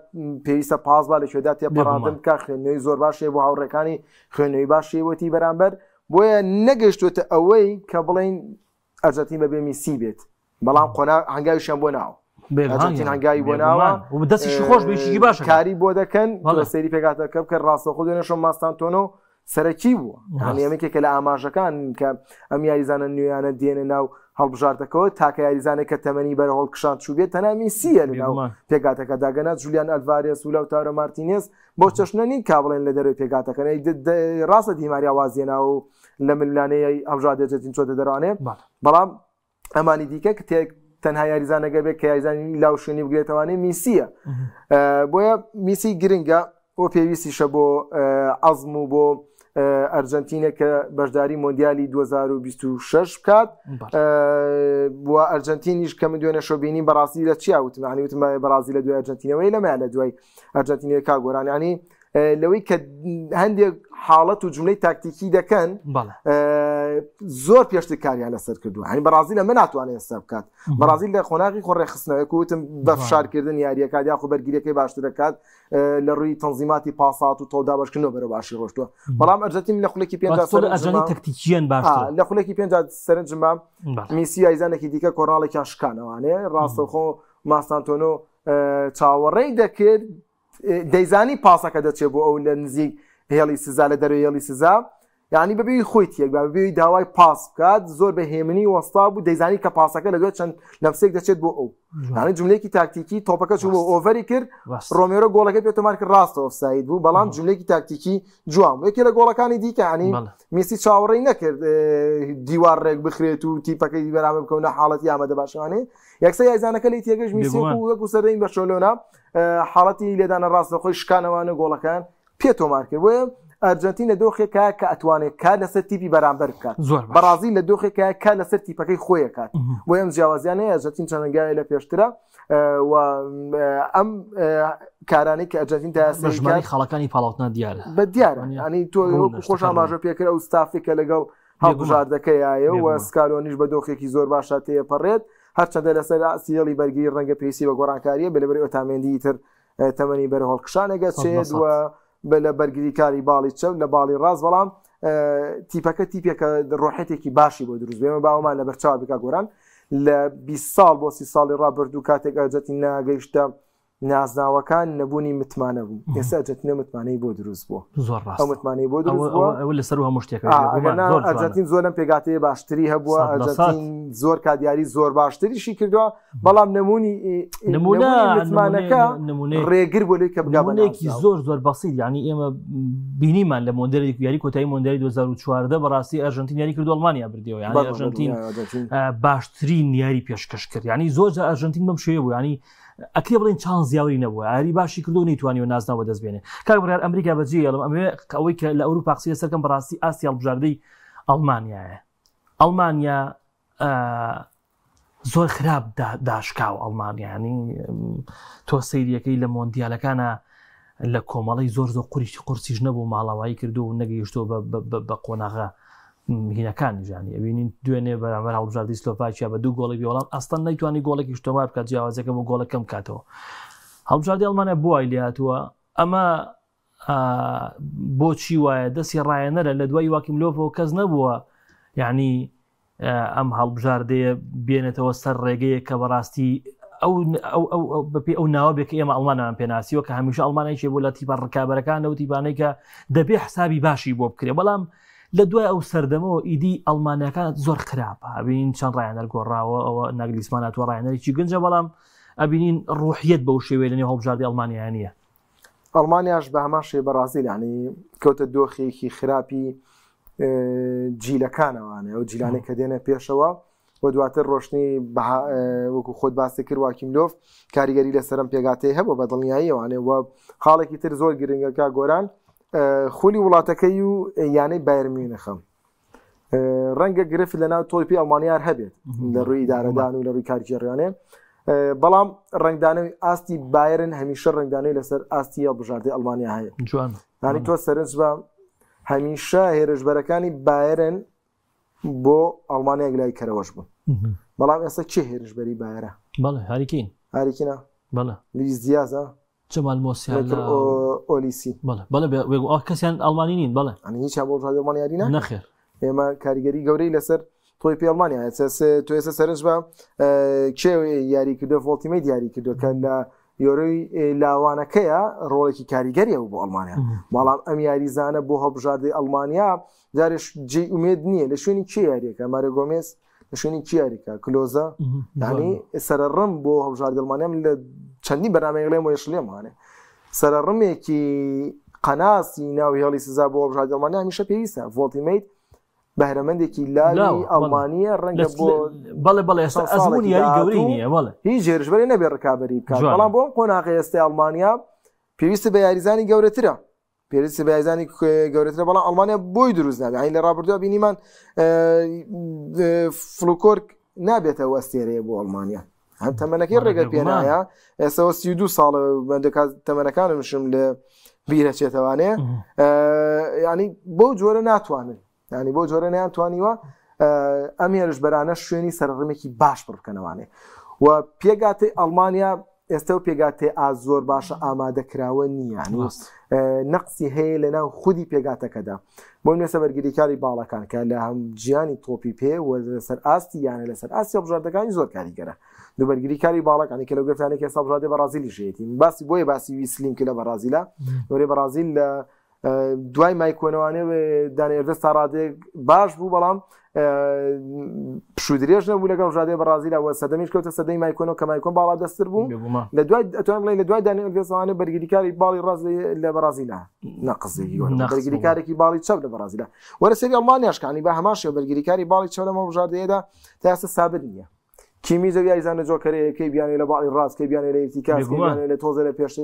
پێویستە پاس با لە کوێدا تێپەڕاندن بکە خوێندنەوەی زۆر باشێ بۆ هاوڕێکانی خوێندنەوەی باشیوەتی بەرامبەر بۆیە نەگەشتوێتە ئەوەی کە بڵین ئەرجەنتین بەبێ میسی بێت بەڵام قۆنا هەنگاویشیان بۆ ناوە ئەرجەنتین هەنگاوی بۆ ناوە و دەستیشی خۆش بێشی باش کاری بۆ دەکەن سەیری پێکاتەکە بکە ڕاستەخۆ دوێنێ شەو ماستانتۆنۆ سەرەکی بووە یعنی ئەمە یەکێکە لە ئاماژەکان کە ئەم یاریزانە نوێیانە دێنە ناو هەڵبژاردەکەەوە تاکە یاریزانێک کە تەمەنی بەرە هەڵکشان چوو بێت تەنها میسیە لە ناو پێکاتەکە داگەنا جولیان ئەلڤارێس و لاوتارۆ مارتینێز بۆ چەشنە نین کا بڵێن لە دەرەوەی پێکاتەکە ڕاستە دیماریا وازێنا و لە ململانێی هەڵبژاردە ئەرجەنتین چۆتە دەروانێ بەڵام ئەمانی دیکە کە تێک تەنها یاریزانەگە بێت کە یاریزانی لاو شوێنی بگرێتەوانێ میسیە بۆیە میسی گرنگە بۆ پێویستیشە بۆ عەزم و بۆ ئەرجنتینە کە بەشداری مۆندیالی 2026 بکات و ئەرجنتینیش کە من دوێنێ شۆبینی بەڕاستی لە چیا وتم عنی وتم بەڕازی لە دوای ئەرجنتینەوەی لەمە لە دوای ئەرجنتینەوەی کا گۆران ینی لەوەی کە هەندێک حاڵەت و جملەی تاکتیکی دەکەن زۆر پێشتر کاریان لەسەر کردووە هەنی بەڕازی لە من ناتوانێت ئێستا بکات بەڕازی لە قۆناغی خۆ ڕێخستنەوەی وتم بە فشارکردن یاریەکات یاخو بەرگریەکەی باشترەکات لە ڕووی تەنزیماتی پاسات و تۆدا بەشکردنەوە بەرە باشی ڕۆشتووە بەڵام ئەرجەنتین لە خولێکی پێ تەکتیکیان باش لە خولێکی پێ سەرنجما میسی یاریزانێکی دیکە کۆڕاڵێکیان شکانەوانێ ڕاستەخۆ ماستانتۆنۆ چاوەڕێی دەکرد دەیزانی پاسەکە دەچێت بۆ ئەو لە نزیک هێڵی سزا لە دەرەوەی هێڵی سزا یعنی بەبێ خۆی تێک بە بەبێ داوای پاس بکات زۆر بە هێمنی وەستا بوو دەیزانی کە پاسەکە لە دوای چەند لەمسێک دەچێت بۆ ئەو یعنی جملەیەکی تاکتیکی تۆپەکە چوو بۆ ئۆڤەری کرد ڕۆمێرۆ گۆڵەکەی پێ تۆمار کرد ڕاستە ئۆفساید بوو بەڵام جملەیەکی تاکتیکی جوان بوو یەکێ لە گۆڵەکانی دیکە ینی میسی چاوەڕێی نەکرد دیوار ڕێک بخرێت و تیپەکەی بەرامبەر بکەونە حاڵەتی ئامادە باشوانێ یەکسەر یاریزانەکە لی تێگەشت میسی وەکو سەردەمی بەرشەلۆنە حاڵەتی لێدانە ڕاستەخۆی شکانەوانە گۆڵەکان پێ تۆمار کرد بۆیە ئەرجنتین لە دۆخێکە کە ئەتوانێت کار لەسەر تیپی بەرامبەر بکات زۆر بەڕازی لە دۆخێکە کار لەسەر تیپەکەی خۆیەکات بۆ ئەم جیاوازیانەیە ئەرجنتین چەند هەنگاوێ لە پێشترە و ئەم کارانەی کە ئەرجنتین تا ژمارەی خاڵەکانی پاڵاوتنە دیارە بە دیارە ینی تۆ خۆش ئاماژە پێکرد ئەو ستافی کە لەگەڵ هەڵبژاردەکەیایە و سکالۆنیش بە دۆخێکی زۆر باشە تێپەڕێت هەرچەندە لەسەر ئاستی هێڵی بەرگری ڕەنگە پێویستی بە گۆڕانکاریە بە لەبەری ئۆتامێندی تر تەمەنی بەرە هەڵکشانێکە چێت و بە لە بەرگریکاری باڵی چەپ لە باڵی ڕاست بەڵام تیپەکە تیپێکە ڕۆحێتێکی باشی بۆ دروست بێمە باوەمان لە بەرچاو بکە گۆران لە 20 ساڵ بۆ سی ساڵی ڕابردوو کاتێک ئەرجەنتین ناگەیشتە نازناوەکان نەبوونی متمانە بوو ئێستا ئەرجەنتینە متمانەی بۆ دروست بووە زۆر ڕاست ئەو متمانەی بۆ دروست بووە ئەوە لەسەر هەموو شتێک ئەرجەنتین زۆر لەم پێگاتەیە باشتری هەبووە ئەرجەنتین زۆر کادیاری زۆر باشتریشی کردووە بەڵام نمونی نمونە متمانەکە ڕێگر بۆ لێ کە بگابنێکی زۆر زۆر بەسیت یعنی ئێمە بینیمان لە مۆندیالی یاری کۆتایی مۆندیالی 2014 بەڕاستی ئەرژەنتین یاری کردو ئەڵمانیا بردیەوە یعنی ئەرژەنتین باشترین یاری پێشکەش کرد یعنی زۆر جار ئەرژەنتین بەم شێوە بوو یعنی ئەکرێ بڵێین چانس یاوەری نەبووە یاری باشی کردو نەیتوانیوە نازناو بەدەست بێنێ کاک بڕیار ئەمریکا بەجێ ئەڵم ئەمەوێ ئەوەی کە لە ئەوروپا قسەی لەسەر کەم بەڕاستی ئاستی هەڵبژاردەی ئەڵمانیایە ئەڵمانیا زۆر خراپ داشکاو ئەڵمانیا ینی تۆ سەیریەکەی لە مۆندیالەکانە لە کۆمەڵی زۆر زۆر قوریشی قورسیش نەبوو ماڵاوایی کردو و نەگەیشتووە بە قۆناغە هینەکانی ژانی ئەبینین دوێنێ بەرامبەر هەڵبژاردی سلۆڤاکیا بە دوو گۆڵی بێوەڵام ئەستان نەیتوانی گۆڵێکیش تۆمار بکات جیاوازەکە بۆ گۆڵە کەم کاتەوە هەڵبژاردی ئەڵمانیا بۆ وای لێهاتووە ئەمە بۆچی وایە دەستی ڕایەنەرە لە دوای یواکیم لۆفەوە کەس نەبووە یعنی ئەم هەڵبژاردەیە بێنێتەوە سەر ڕێگەیە کە بەڕاستی ئەو بەپی ئەو ناوە بێ کە ئێمە ئەڵمانمان پێناسیوە کە هەمیشە ئەڵمانێکی بۆ لە تیپە ڕکابەرەکان لەو تیپانەی کە دەبێ حسابی باشی بۆ بکرێ بەڵام لە دوای ئەو سەردەمەوە ئیدی ئەڵمانیەکان زۆر خراپە بین چەند ڕایەنەر گۆڕاوە ئەوە ناگلیسمان هاتووە ڕایەنەرێکی گەنجە بەڵام ئەبینین ڕوحیەت بەو شێوەیە لەنێو هەڵبژاردەی ئەڵمانیا نییە. ئەڵمانیاش بە هەمان شێ بەڕازیل ینی کەوتە دۆخێکی خراپی جیلەکانەوانێ ئەو جیلانێک کە دێنە پێشەوە و دواتر ڕۆشنی وەکو خۆت باسی کرد واکیم لۆف کاریگەری لەسەرم پێگاتەی هەبوو بە دڵنیاییەوانێ و خاڵێکی تر زۆر گرنگەکە گۆران خولی وڵاتەکەی و یانەی بایرن میونخە ڕەنگە گرفت لە ناو تۆی پێ ئەڵمانیار هەبێت لە ڕووی ئیدارەدان و لە ڕووی کارگێڕیانێ بەڵام ڕنگدانەوەی ئاستی بایرن هەمیشە ڕنگدانەوەی لەسەر ئاستی هەڵبژاردەی ئەڵمانیا هەیە جوان ینی تۆ سەرنج بە هەمیشە هێرشبەرەکانی بایرن بۆ ئەڵمانیا لای کەرەوەش بوون بەڵام ئێستا چێ هێرشبەری بایرە بەڵێ هاریکین هاریکینە بەڵێ لویس دیازە جەمال مۆسیالا ئۆلیسی بەڵێ بەڵێ کەسیان ئەڵمانی نین بەڵێ ئەنی هیچ بۆ ئەڵمانی یاری ناکەن نەخێر ئێمە کاریگەری گەورەی لەسەر تۆی پێ ئەڵمانیا تۆ ئێستا سەرنج بە کێ یاری کردو ڤۆڵتیمەی دیاری کردو کە لە یۆرۆی لاوانەکەیە ڕۆڵێکی کاریگەری ئەو بۆ ئەڵمانیا بەڵام ئەم یاریزانە بۆ هەڵبژاردەی ئەڵمانیا جارێش جێ ئومێد نییە لە شوێنی کێ یاریەکە مارە گۆمێز لە شوێنی کی یاریکا کلۆزە ینی سەرڕم بۆ هەڵبژاردە ئەڵمانیام لە چەندین بەرنامەی ڵێم وێش لێمانێ سەرڕمێکی قەناسی ناو هێڵی سزا بۆ هەڵبژاردە ئەڵمانیا هەمیشە پێویستە ڤۆڵتیمەیت بەهرەمەندێکی لاوی ئەڵمانیە ڕەنگە بۆ بەڵێ بەڵێ ئێستا ئەزموونی یاری گەورەی نییە بەڵێ هیچ هێرشبەرێ نەبێ ڕکابەری بکات بەڵام بۆ ئەم قۆناغی ئێستا ئەڵمانیا پێویستە بە یاریزانی گەورەترە پێویستە بە یاریزانی گەورەترە بەڵام ئەڵمانیا بۆی دروست نابێت یانی لە ڕابردووە بینیمان فلوکۆرک نابێتەوە ئەستێرەیە بۆ ئەڵمانیا هەم تەمەنەکەی ڕێگە پێنایە ئێسەوە 32 ساڵە بەندەکات تەمەنەکانمشم لە بیرەچێتەوانێ ینی بەو جۆرە ناتوانن ینی بۆ جۆرە نیان توانیوە ئەم هێرشبەرانە شوێنی سەرڕمێکی باش پڕ بکەنەوانێ و پێگاتی ئەڵمانیا ئێستا و پێگاتێ ئا زۆر باشە ئامادەکراوە نییە نەقسی هەیە لە ناو خودی پێگاتەکەدا بۆ نوێسە بەرگریکاری باڵەکان کە لە هەم جیانی تۆپی پێ و لەسەر ئاستی یانە لەسەر ئاستی هەڵبژاردەکانی زۆر کاریگەرە دوو بەرگریکاری باڵەکانی کە لەو گرفتانێک ئێستا بژاردەی بەڕازیلی شەیەتی باسی بۆیە باسی ویسلیم کە لە بەڕازیلە وەرێ بەڕازیل لە دوای مایکۆنەوانێ دانی ئێردەست تا ڕادەیەک باش بوو بەڵام پشوو درێژ نەبوو لەگەڵ ژادێ بەڕازیلا وە سەدەمیش کەوتە سەدەی مایکۆنەوە کە مایکۆن باڵا دەستتر بوو لە دوای ئەتوانم بڵێ لە دوای دانی ئێردەستوانێ بەرگریکاری باڵی ڕاست لە بەڕازیلا نەقزێکی بەرگریکارێکی باڵی چەپ لە بەڕازیلا وەرە سەری ئەڵمانیاشکانی بە هەمان شێوە بەرگریکاری باڵی چەپ لە هەڵبژاردەیەدا تا ئێستا سابت نییە کیمی زەو یاریزانە جۆکەرەیە کەی بیانێ لە باڵی ڕاست کەی بیانێ لە ئیرتیکاز کەی بیانێ لە تۆزە لە پێش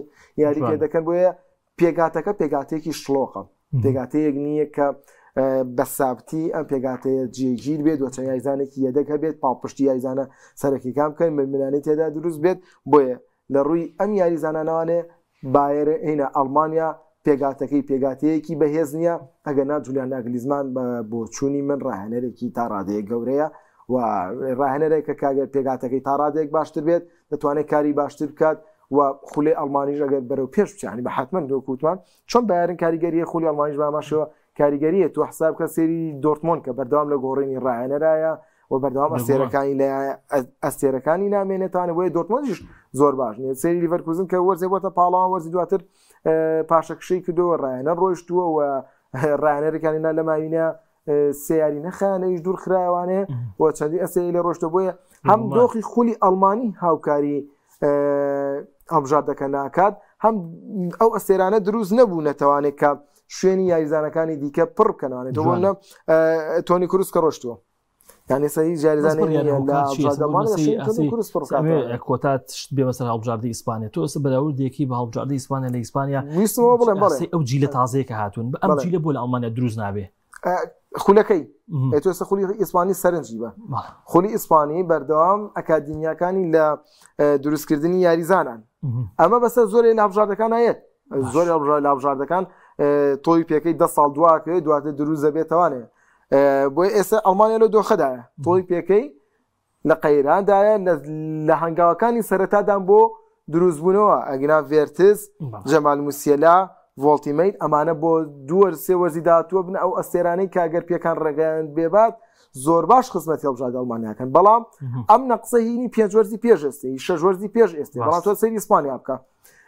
یاری پێ دەکەن بۆیە پێگاتەکە پێگاتەیەکی شڵۆقە پێگاتەیەک نییە کە بە سابتی ئەم پێگاتەیە جێگیر بێت و چەند یاریزانێکی یەدەگ هەبێت پاڵپشتی یاریزانە سەرەکیەکان بکەن ململانێ تێدا دروست بێت بۆیە لە ڕووی ئەم یاریزانانەوانێ بایەر هینە ئەڵمانیا پێگاتەکەی پێگاتەیەکی بەهێز نییە ئەگەر نا جولیان ناگلیزمان بە بۆچوونی من ڕاهێنەرێکی تا ڕادەیەک گەورەیە و ڕاهێنەرێکە کاگەر پێگاتەکەی تا ڕادەیەک باشتر بێت دەتوانێت کاری باشتر بکات و خولی ئەڵمانیش ئەگەر بەرەو پێش بچێت ینی بە حتمما وەکوتمان چۆن بایرن کاریگەریە خولی ئەڵمانیش باماشەوە کاریگەریە تۆ حساب کە سێری دۆرتمۆند کە بەردەوام لە گۆڕینی ڕاهێنەرایە و و بەردەوام ئەستێرەکانی لە ئەستێرەکانی نامێنێتانە بۆیە دۆرتمۆندیش زۆر باش نیە سەیری لیڤەرکوزن کە وەرزێ بۆتە پاڵەوان وەرزی دواتر پاشەکشەی کردەوە ڕایەنە ڕۆیشتووە و ڕایەنەرەکانی نا لە ماوینە سیاری نەخیانەیش دوور خراوانێ و چەندی ئەسەی لە ڕۆشتە بۆیە هەم دۆخی خولی ئەڵمانی هاوکاری هەڵبژاردەکە ناکات هەم ئەو ئەستێرانە دروست نەبوو نەتوانێت کە شوێنی یاریزانەکانی دیکە پڕ بکەنەوانێت تۆ بۆ تۆنی کروس کە ڕۆشتووە یعنی سەری کۆتا شت بێ بەسەر هەڵبژاردی ئیسپانیا تۆ ئێستا بەراوردێکی بە هەڵبژاردی ئیسپانیا لە ئیسپانیا ویستمەوە بڵێم بەڵێ ئەو جیلە تازەیە کە هاتوون بە ئەم جیلە بۆ لە ئەڵمانیا دروست نابێ خولەکەی تۆ ئێستا خولی ئیسپانی سەرنجی بە خولی ئیسپانی بەردەوام ئەکادیمیاکانی لە دروستکردنی یاریزانان ئەمە بەسەر زۆرێ لە هەڵبژاردەکان نایەت زۆر لە هەڵبژاردەکان تۆی پێکەی ده ساڵ دواکەوێت دواتر دروست دەبێتوانێ بۆیە ئێستا ئەڵمانیا لەو دۆخەدایە تۆی پێکەی لە قەیراندایە لە هەنگاوەکانی سەرەتادان بۆ دروستبوونەوە ئەگینا ڤێرتز جەمال موسیەلا ڤۆڵتیمەیت ئەمانە بۆ دووەر سێ وەرزی داهاتووە بن ئەو ئەستێرانەی کە گەر پێکان ڕێگەیان بێبات زۆر باش خزمەتی هەڵبژاردە ئەڵمانیاکەن بەڵام ئەم نەقسە هینی پێنج وەرزی پێش ئێستێ شەش وەرزی پێش ئێستێ بەڵام تۆ سەیری ئیسپانیا بکە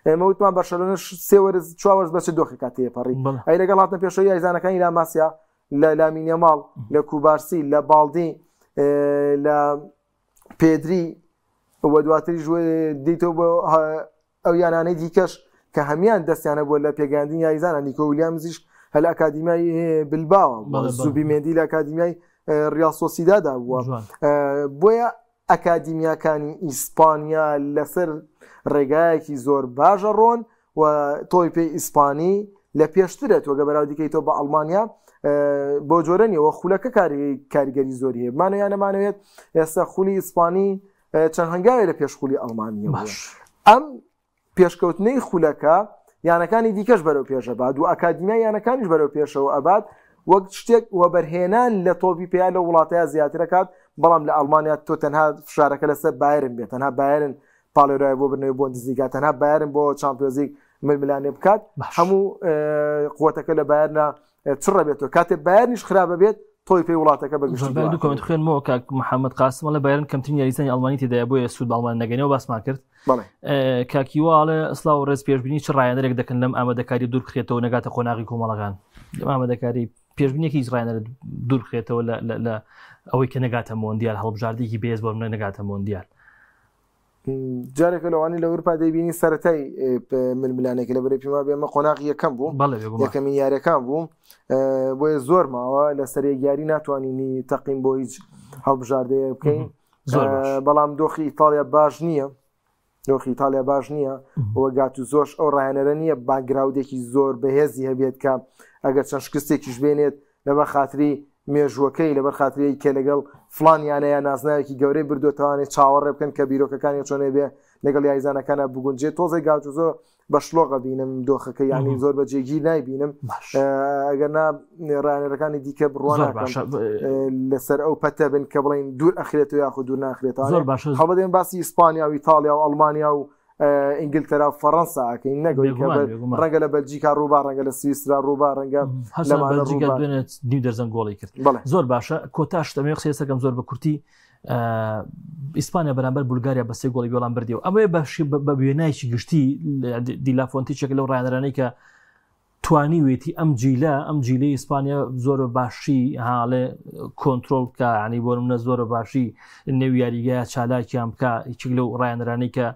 ئێمە وتمان بەرشەلۆنە سێ وەرز چوار وەرز بەچ دۆخی کات تێپەڕی ئەی لەگەڵ هاتنە پێشەوەی یاریزانەکانی لاماسیا لە لامینیەماڵ لە کوبارسی لە باڵدی لە پێدری و دواتریش دیتەوە بۆ ئەو یانانەی دیکەش کە هەمان دەستیانە بووە لە پێگەاندنی یاریزانە نیکۆ ویلیامزیش هەل ئەکادیمیای بلباوە زوبیمێندی لە ئەکادیمیای ریال سۆسیدادا بووە بۆیە ئەکادیمیاکانی ئیسپانیا لەسەر ڕێگایەکی زۆر باش ئەڕۆن و تۆی پێی ئیسپانی لە پێشترە تۆگە بەراودیکەی تۆ بە ئەڵمانیا بۆ جۆرە نیەوە خولەکە کاریگەری زۆری هەیە مانە یان نەمانەوێت ئێستا خولی ئیسپانی چەند هەنگاوێ لە پێش خولی ئەڵمانیەوە ئەم پێشکەوتنەی خولەکە یانەکانی دیکەش بەرەو پێش ئەبات و ئەکادیمیای یانەکانیش بەرەو پێشەوە ئەبات وەک شتێک وەبەرهێنان لە تۆپی پێیا لە وڵاتەیە زیاترەکات بەڵام لە ئەڵمانیا تۆ تەنها فشارەکە لەسەر بایرن بێت تەنها بایرن پاڵێورای بۆ بردنەوەی بۆندسلیگا تەنها بایرن بۆ چامپیۆنزلیگ ململانێ بکات هەموو قوتەکە لە بایرنە چڕە بێتەوە کاتێ بایرنیش خراپە بێت تۆی پێی وڵاتەکە بە گشتی دوو کۆمنت خوێنمەوە کاک محەممەد قاسم ئەڵێ بایرن کەمترین یاریزانی ئەڵمانی تێدایە بۆیە سوود بە ئەڵمان نەگەنەوە باسمان کرد کاکیواڵێ سلااو ڕێز پێشببینی چ ڕایەنەرێک دەکەن لەم ئامادەکاری دوور بخرێتەوە نەگاتە قۆناغی کۆمەڵەکان لەم ئامادەکاری پێشبینێکی هیچ ڕایەنەر دوور بخرێتەوە لە ئەوەی کە نەگاتە مۆندیال هەڵبژاردێکی بێز بۆ نەگاتە مۆندیال جارێکە لەوانی لە ئەوروپا دەیبینی سەتای ململانێک لە بەرەی پێما بێمە قۆناغی یەکەم بوو یەکەمین یاریەکان بوو بۆیە زۆر ماوە لە سەرێک یاری ناتوانینی تەقیم بۆ هیچ هەڵبژاردەیە بکەین بەڵام دۆخی ئیتالیا باش نییە دۆخی ئیتالیا باش نییە و گات و زۆش ئەو ڕایەنەرە نییە باگراودێکی زۆر بەهێزی هەبێت کە ئەگەر چەند شکستێکیش بێنێت لەبەر خاتری مێژووەکەی، لەبەر خاتری کە لەگەڵ فڵان یانەیا نازناوێکی گەورەی بردووە توانێت چاوەڕێ بکەن کە بیرۆکەکانی چۆنێ بێ لەگەڵ یاریزانەکانە بگونجێت تۆزێک گاوتوزۆ بە شلۆغە بینم دۆخەکە یانی زۆر بە جێگیر نایبینم ئەگەر نا ڕانەرەکانی دیکە بڕوان لەسەر ئەو پەتە بن کە بڵین دوور ئەخرێت و یاخود دوور ناخرێت زۆر باشە هەڵبەت باسی ئیسپانیا و ئیتاڵیا و ئەڵمانیا و ئینگلتەرا و فەڕەنسا ئەکەین نەگەوەی کە ڕەنگە لە بەلجیکا ڕووبا ڕەنگە لە سویسرا ڕووبا ڕەنگە لەمانە ڕووبا دوێنێ نیو دەرزەن گۆڵی کرد زۆر باشە کۆتا شتەمێ قسەی سەکەم زۆر بە کورتی ئیسپانیا بەرامبەر بولگاریا بە سێ گۆڵی بێڵام بردی و ئەمەیە بە وێنایکی گشتی دیلافۆنتی چێک لەو ڕایەنەرانەی کە توانیوێتی ئەم جیلە ئەم جیلەی ئیسپانیا زۆر بە باشی هاڵێ کۆنتترۆل بکە ینی بۆ منە زۆر بە باشی نێو یاریگایە چالاکیان بکە یەکێک لەو ڕایەنەرانەی کە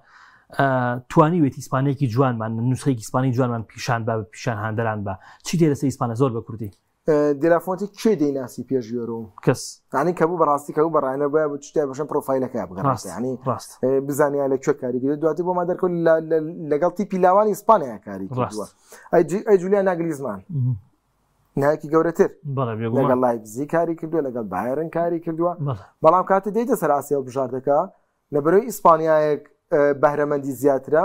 توانیوێتی ئیسپانیەکی جوانمان نوسخێکی ئیسپانی جوانمان پیشان بە پیشان هاندەران بە چی تێ لەسەر ئیسپانە زۆر بە کوردی دێلافۆنتی کێ دەیناسی پێش یۆرۆ کەس ینی کە بوو بەڕاستی کە بوو بەڕانە بە شتێ بەشەن پرۆفایلەکە بگەڕێت ینی ڕاست بزانیا لە کوێ کاری کرد دواتر بۆمان دەرکەوت لەگەڵ تیپی لاوانی ئیسپانیا کاری کردووە ئەی جولیان ناگلیزمان ناوێکی گەورەتر لەگەڵ لایپزی کاری کردووە لەگەڵ بایرن کاری کردووە بەڵام کاتێ دێتە سەر ئاستی هەڵبژاردەکە لە بەرەی ئیسپانیایەک بەهرەمەندی زیاترە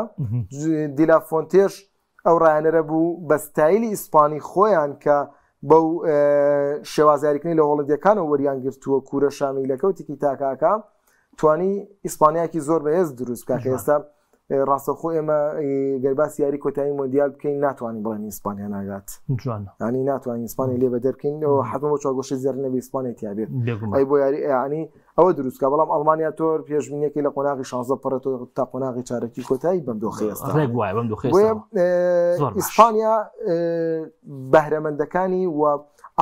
دیلا فۆنتێش ئەو ڕایەنەرە بوو بە ستایلی ئیسپانی خۆیان کە بەو شێوازیاریکردنی لە هۆڵندیەکانەوە وەریان گرتووە کوورە شامیلەکە و تیکی تاکاکە توانی ئیسپانیاکی زۆر بەهێز دروست بکات کە ئێستا. ڕاستەخۆ ئێمە گەر باسی یاری کۆتایی مۆندیال بکەین ناتوانین بڵێن ئیسپانیا ناگات جوانە ینی ناتوانین ئیسپانیا لێ بەدەر بکەین ئەوە حتمما بۆ چوارگۆشەی زێڕین نەبێ ئیسپانیا تیا بێت ئەی بۆ یاری ینی ئەوە دروستکە بەڵام ئەڵمانیا تۆر پێشبینیەکەی لە قۆناغی 16 پەڕێتەوە تا قۆناغی چارەکی کۆتایی بەم دۆخی ئێستا ڕێک وایە بەم دۆخی ئیسپانیا بەهرەمەندەکانی و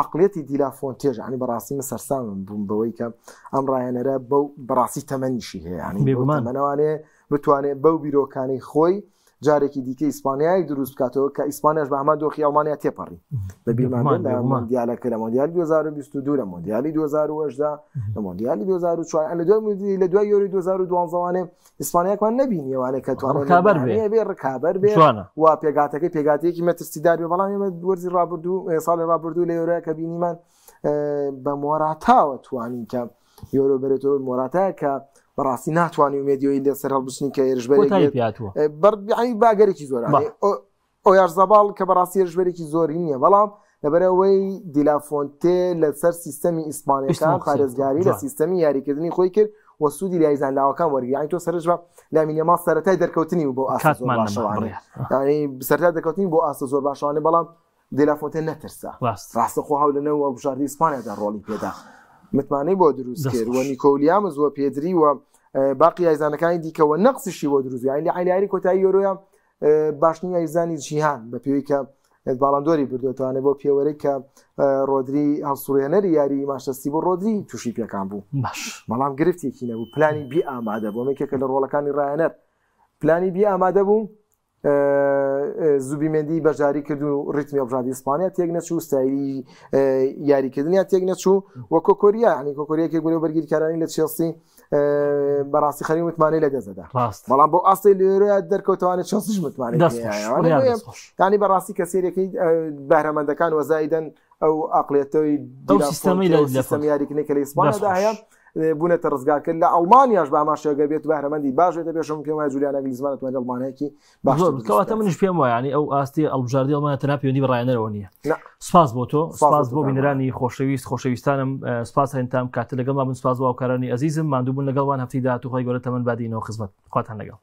عقلیەتی دیلافۆنتێژ ینی بەڕاستی من سەرسامم بووم بەوەی کە ئەم ڕایەنەرە بەو بەڕاستی تەمەنیشی هەیە ینی بێگومانەوانێ بتوانێت بەو بیرۆکانەی خۆی جارێکی دیکە ئیسپانیایەک دروست بکاتەوە کە ئیسپانیاش بە هەمان دۆخی ئەڵمانیا تێپەڕی بە بیرمان بێت لە مۆندیالەکە لە مۆندیالی 2022 لە مۆندیالی 2018 لە مۆندیالی 2004 لە دوای لە دوای یۆری 2012 وانێ ئیسپانیاکمان نەبینیوانێ کە توانێت ڕکابەر بێ بێ ڕکابەر بێ و پێگاتەکەی پێگاتەیەکی مەترسیدار بێ بەڵام ئێمە وەرزی ڕابردوو ساڵی ڕابردوو لە یۆرۆیا کە بینیمان بە مۆراتاوە توانی کە یۆرۆ بەرێتەوە مۆراتا کە بەڕاستی ناتوانانی ئومێدیۆی لەسەر هەڵبچنی کە هێرشبەرێکی پیاتوە بەڕ باگەرێکی زۆر ئۆیار زەباڵ کە بەڕاستی هێرشبەرێکی زۆری نییە بەڵام لەبەرەوەی دیلافۆنتێ لەسەر سیستەمی ئیسپانیەکان پارێزگاری لە سیستەمی یاریکردنی خۆی کرد و سوودی یاریزان لاوەکان وەرگری یانی تۆ سەرنج بە لامین یامال سەرەتای دەرکەوتنی بۆ ئاست زۆر باشەوانێ یانی سەرەتای دەرکەوتنی بۆ ئاست زۆر باشەوانێ بەڵام دێلافۆنتێ نەترسا ڕاستەخۆ هاو لە نێو هەڵبژاردەی ئیسپانیادا ڕۆڵی پێدا متمانەی بۆ دروست کرد و نیکۆ ولیامز و پێدری و باقی یاریزانەکانی دیکە و نەقسیشی بۆ دروست یانی لە یاری کۆتایی یۆرۆیا باشترین یاریزانی جیهان بە پێوەی کە باڵاندۆری بردوێتوانێ بۆ پێوەرەی کە ڕۆدری هەڵسوڕێنەری یاری ماشەستی بۆ ڕۆدری تووشی پێکان بوو باش بەڵام گرفتێکی نەبوو پلانی بی ئامادە بۆ مێکێکە لە ڕۆڵەکانی ڕایەنەر پلانی بی ئامادە بوو زوبیمێندی بەشداری کرد و ریتمی هەڵبژاردی ئیسپانیا تێک نەچوو ستایلی یاریکردنیان تێک نەچوو و کۆکۆریا ینی کۆکۆریەکێک بوو بەرگیرکارانی لە چێڵسی بەڕاستی خەری متمانەی لە دەستدا بەڵام بۆ ئاستی لێرە دەرکەوتوانێت چێڵسیش متمانەی ینی بەڕاستی کە سێرەکەی بەهرەمەندەکان وەزایدەن ئەو ئەقلێتەوەی ئەو سیستەمەی لە سیستەمی یاریکردنی کە لە ئیسپانیادا هەیە بوونەتە ڕزگارکرد لە ئەڵمانیاش بە هەمان شێوە گەر بێت بەهرەمەندی باش بێتە پێشەوە من پێم وایە جولیان ناگلزمان دەتوانێت ئەڵمانیایەکی باش زۆر کەواتە منیش پێم وایە ینی ئەو ئاستی ئەڵبژاردی ئەڵمانیا تەنها پەیوەندی بە ڕایەنەرەوە نییە سپاس بۆ تۆ سپاس بۆ بینەرانی خۆشەویست خۆشەویستانم سپاس هەین تام کاتە لەگەڵمان بن سپاس بۆ هاوکارانی ئەزیزم ماندوو بوون لەگەڵمان هەفتەی داهاتوو خوای گەورە تەمەن بادینەوە خزمەت خواتان لەگەڵ.